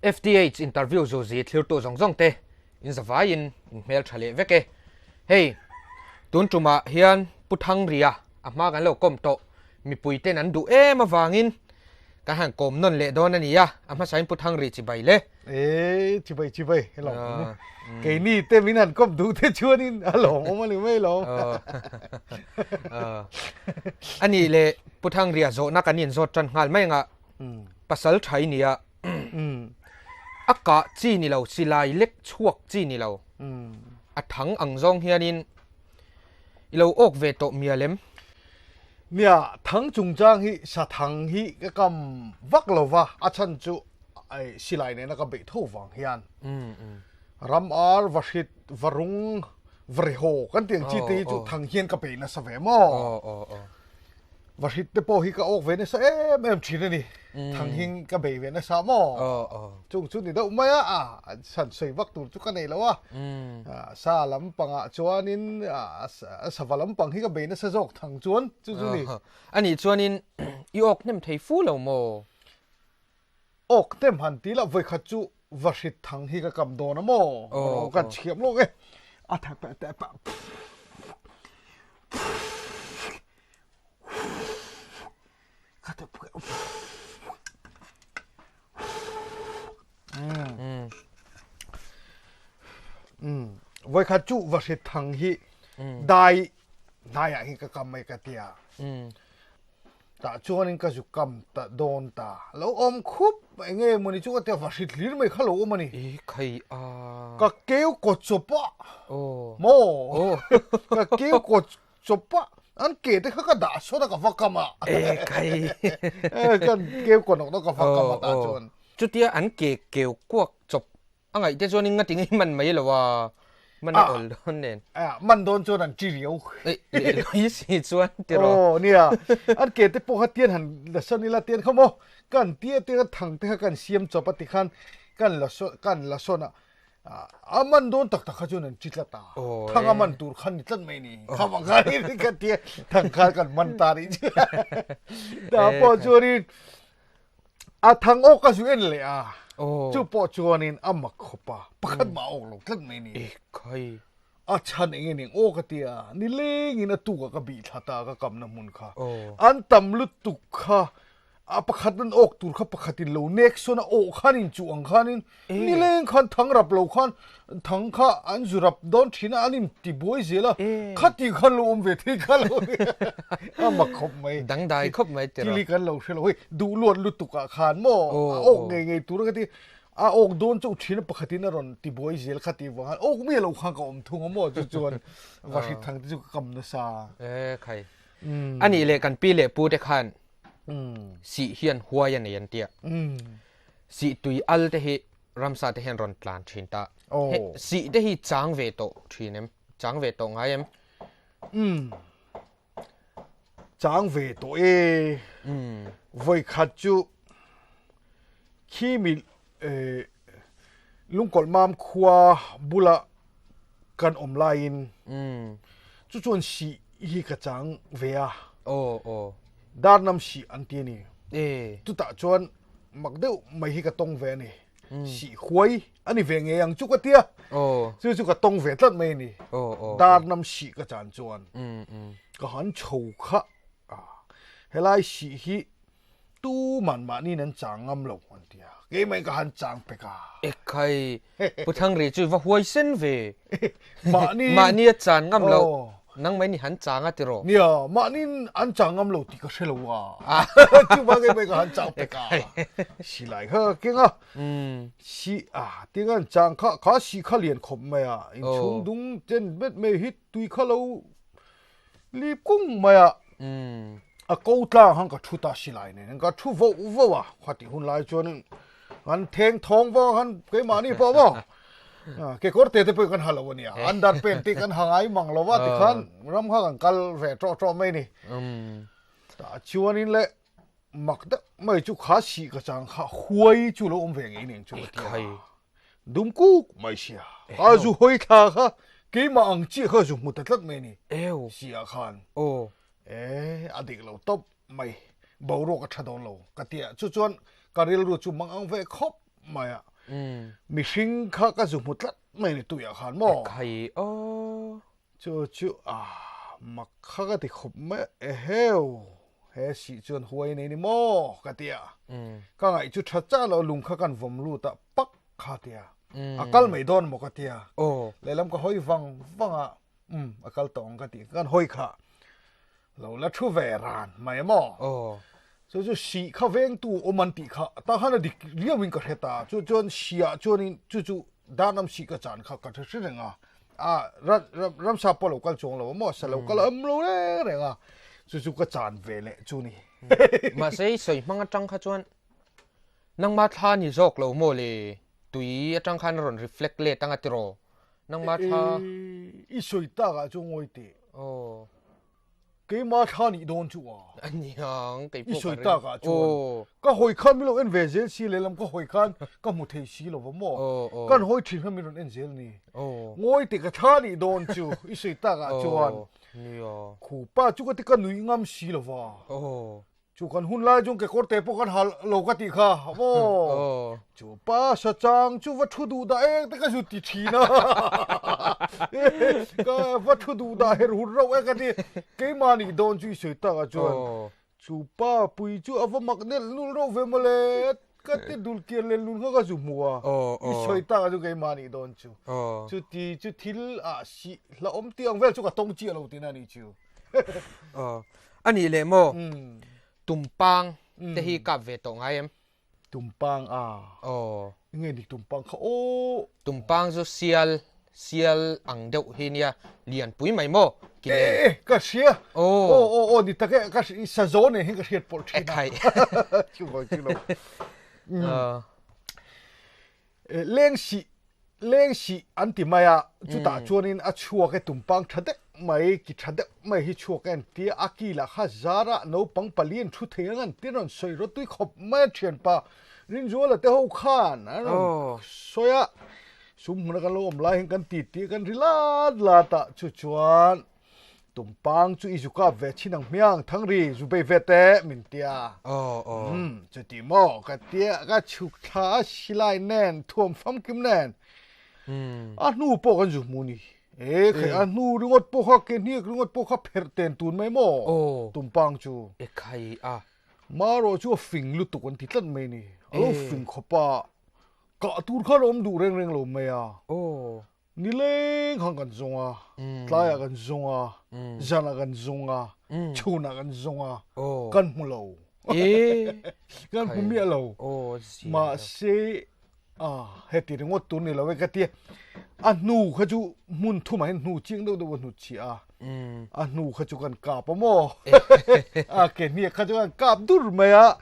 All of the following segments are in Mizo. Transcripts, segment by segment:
FTH interview zuzi thlirtu zawng zawng te in zavaiin in hmel tha leh vek e. Hei, tun tumah hian Pu Thangria a hma kan lo kawm tawh mipui ten an duh em avangin kan han kawm nawn leh dawn a ni a, a hmasain Pu Thangri chibai le. E, chibai chibai, he lawm awm e. Keini te min han kawp duh te chuanin a lawm awm a ni mai lawm. A nih leh Pu Thangria zawhna kan inzawt tan nghal mai anga pasal tha i nia. A kah chi ni lo, silai lek chhuak chi ni lo. A thang ang zawng hianin i lo awk ve tawh mial em? Nia, thang chungchang hi sa thang hi ka kam vak lo va, a chhan chu silai nena ka beih tho vang hian ram ar, vahrit, varung, varehaw kan tih ang chi te hi chu thang hian ka beih nasa ve maw? Vahrit te pawh hi ka awk ve nasa em em thin a ni. Thang hi ka bei ve nasa maw? Chung chu ni deuh mai a, a san sawi vak tur chu ka nei lo a. Sa lampangah chuanin sava lampang hi ka bei nasa zawk thang chuan chu chu ni. A nih chuanin i awk hnem thei fu lo maw? Awk hnem han ti la vawikhat chu vahrit thang hi ka kam dawn a maw? Ka chhiam lawk e. A tha pah pah pah. Voikhat chu va hrit thang hi dai dai ah hin ka kam mai ka tia. Ta chuan in ka zu kam ta dawn ta. Lo awm khup enge mawni chu ka tia va hrit hlir mai kha lo awm ani. E khai a. Ka keu ko chawpa. Oh. Mo. Ka keu ko Chawpa an ke te kha ka dah sawn a ka va kam a. E kai. E kan keu kaw nawk nawk ka va kam a tah chuan. Chutia an ke keu kuak chawp a ngaih te chuan in nga tinge man mai lo a, man a awl dawn nen. A man dawn chuan an ti riau. E leh lawih si chuan tiraw. Aw nia, an ke te pawh kha tian han la sawn ila tian kha maw kan tia te thang te kha kan siam chawp a tikhan kan la sawn kan la sawn a A man dawn tak tak kha chuan an chi tlat a, thang a man tur khan ni tlat mai ni. Kha vang khan in ka tia thang khan kan man ta ni chu. Ta pawh chuanin a thang awk a zu en leh a, chu pawh chuanin a mak khawp a, pakhat mah a awk lo tlat mai ni. A chhan eng nge ning aw ka tia, nilengin a tukah ka bih thla ta a ka kamna hmun kha. An tam lutuk kha A pakhat an awk tur kha pakhatin lo nek sawn a awh khan in chuh ang khanin nileng khan thang rap lo khan thang kha an zu rap dawn thin a an in ti buai zel a khati khan lo awm ve thei kha lo a mak khawp mai dangdai khawp mai tiraw thil hi kan lo hre lo hei duh luat lutuk ah khan maw a awk ngei ngei tur ka ti a awk dawn chauh thin a pakhatin a rawn ti buai zel kha tih vang khan awk miah lo khan ka awm thung a maw chu chuan vahrit thang te chu ka kam nasa e khai Anih leh kan pi leh pu te khan sih hian huai a nei an tia. Sih tui al te hi ramsa te hian rawn tlan thin ta. Sih te hi chang ve tawh thin em? Chang ve tawh ngai em? Chang ve tawh e. Vawi khat chu khi mi Lungkawlh mam khua bula kan awm laiin chu chuan sih hi ka chang ve a. Aw aw. Darnam sih an ti a ni. E. Chutah chuan mak deuh mai hi ka tawng ve a ni. Sih huai a ni ve ngei ang chu ka tia. Aw. Chu chu ka tawng ve tlat mai a ni. Aw aw. Darnam sih ka chan chuan ka han chho kha helai sih hi Tu man mahniin an chang ngam lo an ti a, keimah in ka han chang pek a. Ekhai, Pu Thangri chu i va huai sen ve. Mahniin. Mahni a chan ngam lo, nangmah in i han chang a tiraw? Nia, mahniin an chang ngam lo tih ka hre lo a. Chuvang keimah in ka han chang pek a. Silai kha ka keng a, si a tinga an chang kha, kha si kha lian khawp mai a, inchhung dung chen bet mai hi tui kha lo Lip kung mai a, a ko tlang han ka thu ta silai nen ka thu voh voh a, khatih hun lai chuan kan theng thawng vang khan keimahni pawh maw kekawr te te pawh kan ha lo a nia, under pant te kan ha ngai mang lo va tikhan ram kha kan kal ve tawh tawh mai a ni. Tah chuanin le mak deuh mai chu kha sih ka chang kha huai chu lo awm ve ngei nen chu ka ti a. Dum kuk mai sia. A zu hawi thla kha keimah ang chiah kha zu hmu ta tlat mai a ni. Ew. Sia khan. Aw. E a dik lo tawp mai, boruak a tha dawn lo ka ti a, chu chuan ka rilru chu mang ang ve khawp mai a, mihring kha ka zu hmu tlat mai ni tuiah khan maw? Ekhai aw. Chu chu a mak kha ka ti khawp mai a, eheu he sih chuan huai nei ni maw ka ti a, ka ngaih chu tha chah lo lung kha kan vawm lut a pak kha ti a, a kal mai dawn maw ka ti a, lehlam ka hawi vang vang a, Umm a kal tawh ang ka tih khan hawi kha lo la thu ve ran mai a maw? Chu chu sih kha vengtu awm an tih kha tah khan a dik riau in ka hre ta chu chuan sihah chuanin chu chu darnam sih ka chan kha ka hre hre reng a a ramsa pawh lo kal chuang lo a maw sa lo kal a awm lo reng reng a chu chu ka chan ve leh chu ni. Mahse i sawi hmang atang kha chuan nangma thla ni zawk lo maw le tui atang khan a rawn reflect let anga tiraw? Nangmah thla. I sawi tak ah chuan ngawi teh. Aw. Keimah thla nih dawn chu a. A niang kei pawh ka ring. I sawi tak ah chuan. Ka hawi khan min lo en ve zel si lehlam ka hawi khan ka hmu thei si lo va maw. Kan hawi thin khan min rawn en zel ni. Ngawi teh ka thla nih dawn chu i sawi tak ah chuan. Nia. Khupa chu ka ti ka nuih ngam si lo va. Chu kan hun lai chuan kekawr te pawh kan hal lo ka tih kha maw? Chu pa sa chang chu va thu duh dah eng te ka zu ti thin a. Ka va thu duh dah her hur rauh e ka ti. Keimah nih dawn chu i sawi tak ah chuan chu pa pui chu a va mak nelh nulh rauh ve mawle ka ti dul kian leh lun kha ka zu hmu a. I sawi tak ah chuan keimah nih dawn chu. Chuti chu thil ah sih hlauhawm tih ang vel chu ka tawng chiah lo tihna a nih chu. A nih leh maw? Tumpang te hi kap ve tawh ngai em? Tumpang a? Aw. Nge ni tumpang kha aw? Tumpang chu sial, sial ang deuh hi nia, lian pui mai maw? Ki nen. E, ka hria. Aw. Aw, aw, aw, ni tak e, ka hria, sa zaw nen hian ka hriat pawlh thin a. Ekhai. Chuvang chu lo. Leng sih leng sih an ti mai a, chutah chuanin a chhuak e tumpang tha deuh mai, ki tha deuh mai hi chhuak e an ti a, a ki lah kha zara naupang pali an thu thei ang an ti rawn sawi rawtui khawp mai a thianpa Rinzuala te ho khan an rawn sawi a, sum hmuna kan lo awm lai hian kan ti tih kan ri lat lat a, chu chuan Tumpang chu i zu kap ve chin ang hmiang, Thangri, zu bei ve teh, min ti a. Umm, chuti maw? Ka ti a, ka chhuk thla a, silai nen, thuam famkim nen. A hnu pawh kan zu hmu ni. E, khai a hnu ringawt pawh kha, ke hniak ringawt pawh kha pherh ten tun mai maw? Tumpang chu. E khai a. Marawh chu a fing lutuk an ti tlat mai ni. A lo fing khawp a, kah tur khan a awm duh reng reng lo mai a. Nileng khan kan zawng a, tlaiah kan zawng a, zanah kan zawng a, chhunah kan zawng a, kan hmu lo. Kan hmu miah lo. Mahse, heti ringawt tur ni lo e ka ti a. A hnu kha chu hmun thumah hian hnu chiang deuh deuh a hnutchhiah a. A hnu kha chu kan kap a maw? A ke hniak kha chu kan kap dur mai a.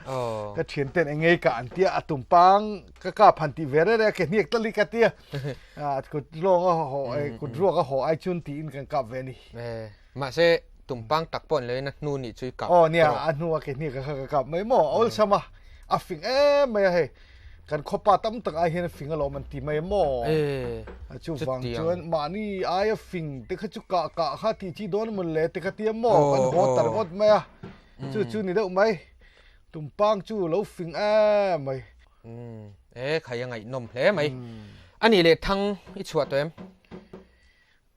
Ka thian ten eng ngei kah an tia, a tumpang ka kap han tih ve reng reng a, ke hniak tal hi ka tia. Kut ruak a haw kut ruak a haw ai chuan tiin kan kap ve a ni. Mahse tumpang tak pawh an lo in a hnu nih chu i kap. Aw nia, a hnu a ke hniak kha ka kap mai maw? A awlsam a, a fing em mai a hei. Kan khawpa tam tak ai hian a fing alawm an ti mai maw? Chuvang chuan mahni aia fing te kha chu kah kah kha tih chi dawn emaw le te kha tia maw? Kan haw ta ringawt mai a, chu chu ni deuh mai. Tumpang chu lo fing em mai. E khai a ngaihnawm hle mai. A nih leh thang i chhuah tawh em?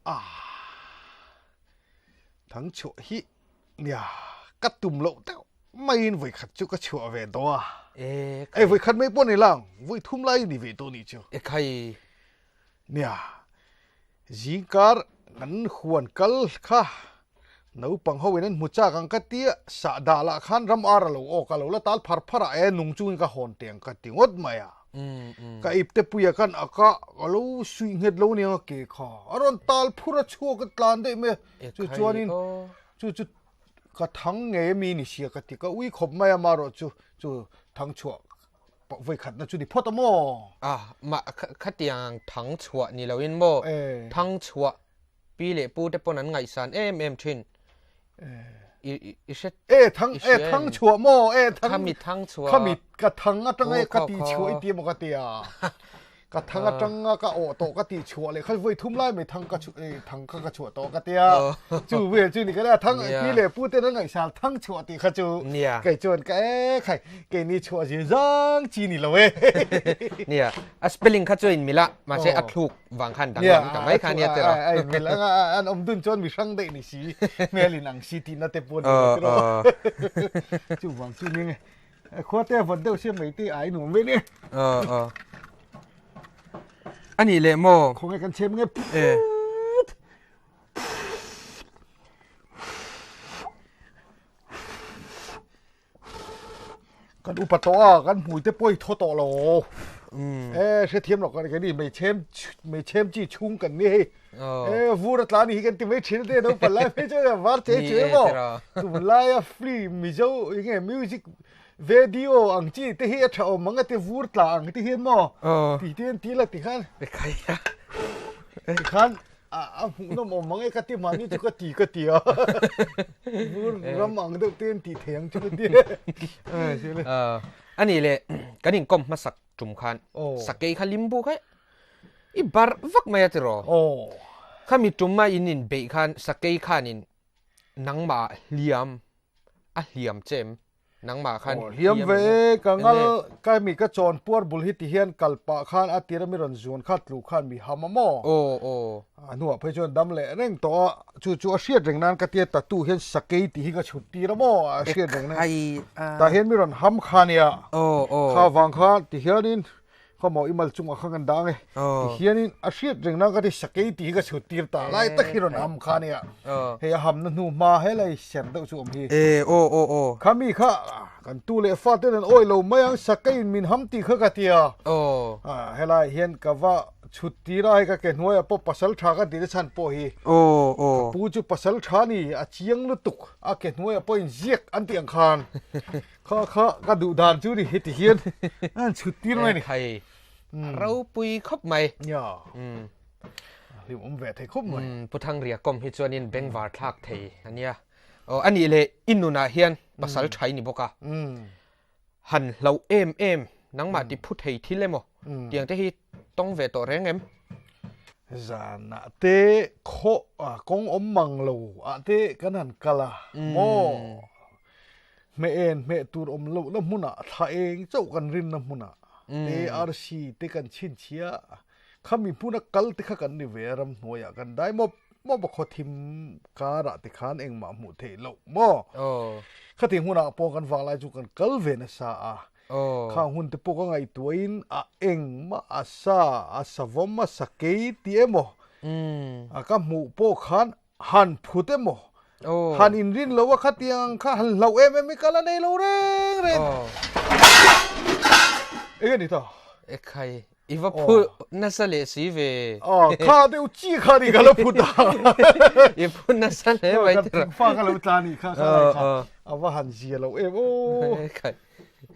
Ah, thang chhuah hi Nia, ka tum loh deuh maiin vawi khat chu ka chhuah ve tawh a. E khai. Vawi khat mai pawh ni lang, vawi thum lai ni ve tawh nih chu. E khai. Nia, zingkar kan huan kal kha naupang ho in an hmu chak ang ka tia, sahdah lah khan ram ar a lo awk a, lo la tal phar phar a, e nung chungin ka hawn teh ang ka ti ngawt mai a. Ka ipte puia khan a ka a lo suih nghet lo aniang a ke kha, a rawn tal phur a chhuak a tlan daih mai a. Chu chuanin chu chu ka thang ngei ami ni sia ka ti ka ui khawp mai a marawh chu chu thang chhuah vawi khatna chu ni phawt a maw? A mah khatiang thang chhuah ni loin maw thang chhuah pi leh pu te pawn an ngaihsan em em thin i i hre e thang e thang chhuah maw e thang khami thang chhuah khami ka thang atanga ka ti chhuah i ti maw ka tia. Ka thang atanga ka awh tawh ka tih chhuah leh kha vawi thum lai mai thang ka thang kha ka chhuah tawh ka tia. Chu vel chu ni ka nia thang pi leh pu ten an ngaihsal thang chhuah tih kha chu kei chuan ka e khai keini chhuah zir zang chi ni lo e. Nia a spelling kha chu a inmil a mahse a thluk vang khan danglam ta mai kha nia tiraw. A inmil anga an awm dun chuan mi hrang daih ni si hmel in ang si tihna te pawh ni lo tiraw. Chuvang chu nia nge. Khua te vawt deuh sia mai te ai nuam ve ni. Ờ ờ. A nih leh maw? Khawnge kan chhem nge? E. Kan upa tawh a, kan hmui te pawh i thaw tawh lo. E hrethiam lo kan ni mei chhem mei chhem chi chhung kan ni hei. E vur a tla ni hi kan ti mai thin te naupang lai phei chuan var che che maw tunlaia film mizo enge music video ang chi te hi a tha awm ang a te vur tla ang te hian maw ti te an ti la ti khan ti khan a hmuhnawm awm ang e ka ti mahni chu ka ti ka ti a vur ram ang deuh te an tih thei ang chu ka ti a nih leh kan inkawm hmasak tum khan sakei kha limbu kha I barh vak mai a tiraw? Khami tum a in inbeih khan sakei khanin nangmah hliam a hliam che em? Nangmah khan hliam ve e, ka ngal ka mi ka chawn puar bul hi ti hian kal pah khan a tira mi rawn zuan kha tlu khan mi ham a maw? A hnuah phei chuan dam leh reng tawh a, chu chu a hriat reng nan ka tia tattoo hian sakei tih hi ka chhut tir a maw? A hriat reng nan tah hian mi rawn ham kha nia, kha vang kha ti hianin Khaw maw i mal chungah khan kan dah ang e. Tihianin a hriat reng na ka ti sakei tih hi ka chhut tir ta lai tak hi rawn ham kha ania. Hei a hamna hnu hma helai ser deuh chu awm hi. Khami kha kan tu leh fa ten an awih lo mai ang sakeiin min ham tih kha ka ti a. Helai hian ka va chhut tir a hei ka ke hnuaiah pawh pasal tha ka tih na chhan pawh hi. Ka pu chu pasal tha ni a chiang lutuk a ke hnuaiah pawhin ziak an tih ang khan. Kha kha ka duh dan chu ni heti hian an chhut tir mai ni. Khai ropui khawp mai. Ya. Hlim awm ve thei khawp mai. Pu Thangria kawm hi chuanin bengvar thlak thei ania. Aw anih leh i nunah hian pasal tha i ni bawk a. Han hloh em em nangmah ti phu thei thil emaw tiang te hi tawng ve tawh reng em? Zanah te khaw kawng awm mang lo ah te kan han kal a maw? Hmeh en hmeh tur awm lohna hmunah thla eng chauh kan rinna hmunah ARC te kan chhinchhia khami hmuna kal te kha kan ni ve a ramhnuaiah kan dai mawp mawp a khaw thim karah te khan engmah hmuh theih loh maw khati hmunah pawh kan vanglai chu kan kal ve nasa a khang hun te pawh ka ngaihtuahin a engmah a sa a savawm a sakei tih emaw a ka hmuh pawh khan Han phut emaw? Han inrin lo a khatiang ang kha han hlauh em em hi ka la nei lo reng reng. Eng a ni ta? Ekhai, i va phu nasa leh si ve. Aw, kha deuh chi kha ni ka lo phut a. I phu nasa hle mai tira. Ka thingfa ka lo tla ni kha kha lai kha. A va han zia lo em aw. Ekhai.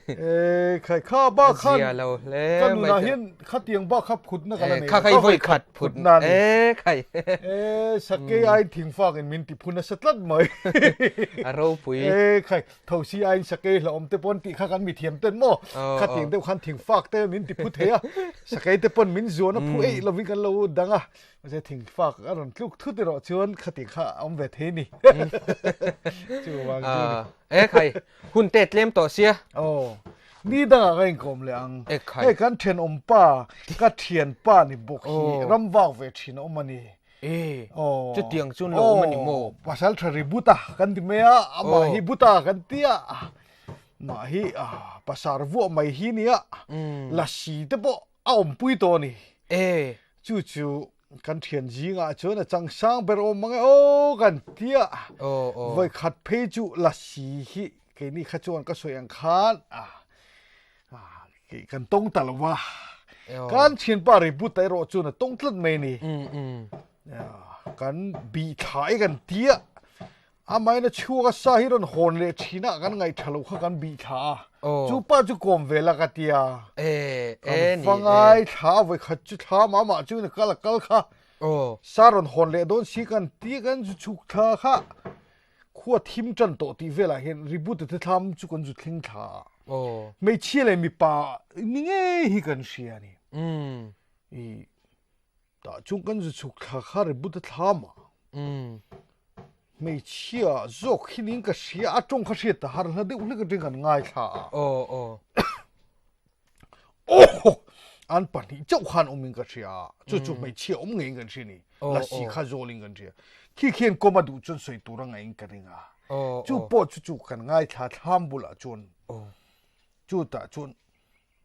E khai kha ba khan zia lo hle ka nunah hian khatiang ba kha phutna ka la nei kha khai voi khat phut na ni e khai e sake ai thingfak in min ti phun nasa tlat mai a ropui e khai thosi ai sake hla awm te pawn ti kha kan mi thiam ten maw khatiang deuh khan thingfak te min ti phu thei a sake te pawn min zuan a phu eih lovin kan lo dang a Mahse thingfak a rawn tluk thut erawh chuan khati kha a awm ve thei ni. Chuvang chu ni. E khai, hun te tlem tawh sia. Aw, ni dangah ka inkawm leh ang. E khai. Hei kan thenawm pa, ka thianpa ni bawk hi ram vak ve thin a awm a ni. E, chutiang chuan lo awm a ni maw? Pasal tha ri buta kan ti mai a, amah hi buta kan ti a. Mah hi pasar vuah mai hi nia, lasi te pawh a awmpui tawh a ni. E. Chu chu kan thian zingah chuan a chang sang ber awm mang e aw kan ti a. Vawi khat phei chu lasi hi keini kha chuan ka sawi ang khan kan tawng ta lo va. Kan thianpa Ribut erawh chuan a tawng tlat mai a ni. Kan bih thla e kan ti a. Amahin a chhuak a sa hi rawn hawn leh thin a, kan ngaihṭha loh kha kan bih thla a. Chu pa chu kawm ve la ka ti a. Kan va ngai thla a, vawikhat chu thla mah mah chuan a kal a kal kha. Sa rawn hawn leh dawn si kan ti a, kan zu chhuk thla kha khua thim ṭan tawh tih velah hian Ribute te thlam chu kan zu thleng thla a. Hmeichhia leh mipa ni ngei hi kan hria a ni. I tah chuan kan zu chhuk thla kha ri but a thlam a. Hmeichhia zawk hi niin ka hria a tawng kha hriat ta har hla deuh hlek atang kan ngaithla a. Aw aw. Aw an pahnih chauh khan awmin ka hria a chu chu hmeichhia awm ngeiin kan hria ni. Lasi kha zawlin kan hria. Khi khian kawm a duh chuan sawi tur a ngaiin ka ring a. Chu pawh chu chu kan ngaithla thlam bulah chuan chutah chuan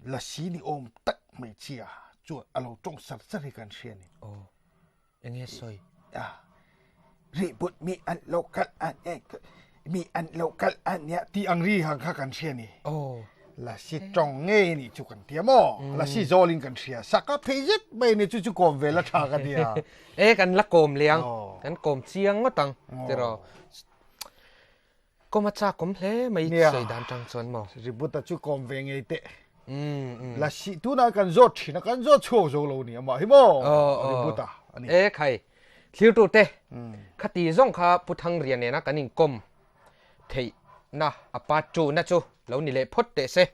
Lasi ni awm tak hmeichhia chuan a lo tawng sar sar hi kan hria ni. Aw, eng nge sawi? A, rihbut mi an lo kal a nia, mi an lo kal a nia tih ang ri ang kha kan hria ni. Aw. Lasi tawng ngei ni chu kan tia maw? Lasi zawlin kan hria. Sak a phei zet mai ni chu chu kawm ve la tha ka tia. E, kan la kawm leh ang. Kan kawm chiang ngawt ang tiraw. Kawm a chak awm hle mai sawi dan tang chuan maw? Ributa chu kawm ve ngei teh. La sih tunah kan zawt thin a, kan zawt chhuak zo lo ni amah hi maw? Ributa a ni. E khai, thlirtu te, khati zawng kha Pu Thangria nena kan inkawm theihna a part two na chu lo ni leh phawt teh se.